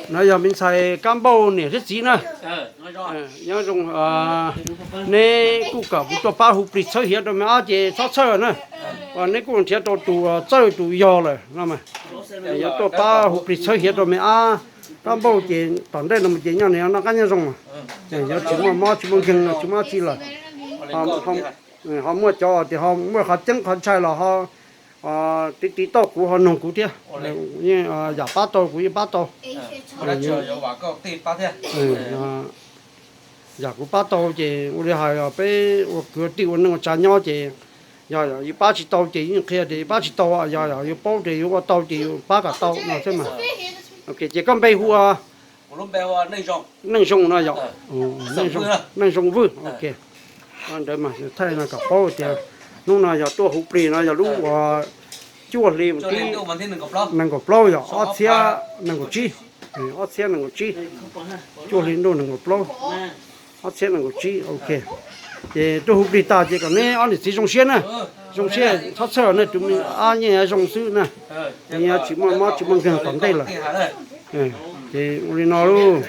No yog me ntxhais kab npauj niam thiab txiv na. Nyob zoo, neb kuj kom kuv tuaj pab hu plig txhawb hiav rau me ab ces txhob txhawj na. Neb kuj nrhiav tau tus txawj tus yog lawm no mas. Yuav tuaj pab hu plig txhawb hiav rau me ab kab npauj ces tom ntej no mus ces nyob nws noj qab nyob zoo. Yuav tsis muaj mob tsis muaj nkeeg tsis muaj dab tsi lawm. Ho muaj cov tias ho muaj qhov ceeb qhov ntshai los ho tiv tiv tauj kuv ho noog kuv thiab. Yam pab tau kuv yeej pab tau. Yam kuv pab tau ces ua li hais peb ua kwv tij ua neej ua tsav nyob ces yog yus pab tsis tau ces yeej qhia tias pab tsis tau, yog yus paub tias yus ua tau ces yus pab kom tau no xwb mas. Ces koj npe hu ua Neej Zoo no yom? Neej Zoo Vwj, ok. Ntawd mas thaij no kom paub tias hnub no yog tuaj hu plig no yog lub uas cuaj hli mus tib nees nkaum plaub yog ob txhiab nees nkaum tsib. Ob txhiab nees nkaum tsib, cuaj hli ntuj nees nkaum plaub, ob txhiab nees nkaum tsib, ok. Ces tuaj hu plig tag ces kom neb ob niam txiv zoo siab na, zoo siab txhob txhawj ne, tus me ab yeej zoo xwb na, yeej tsis muaj mob tsis muaj nkeeg tom ntej lawm. Ces ua li no lauj.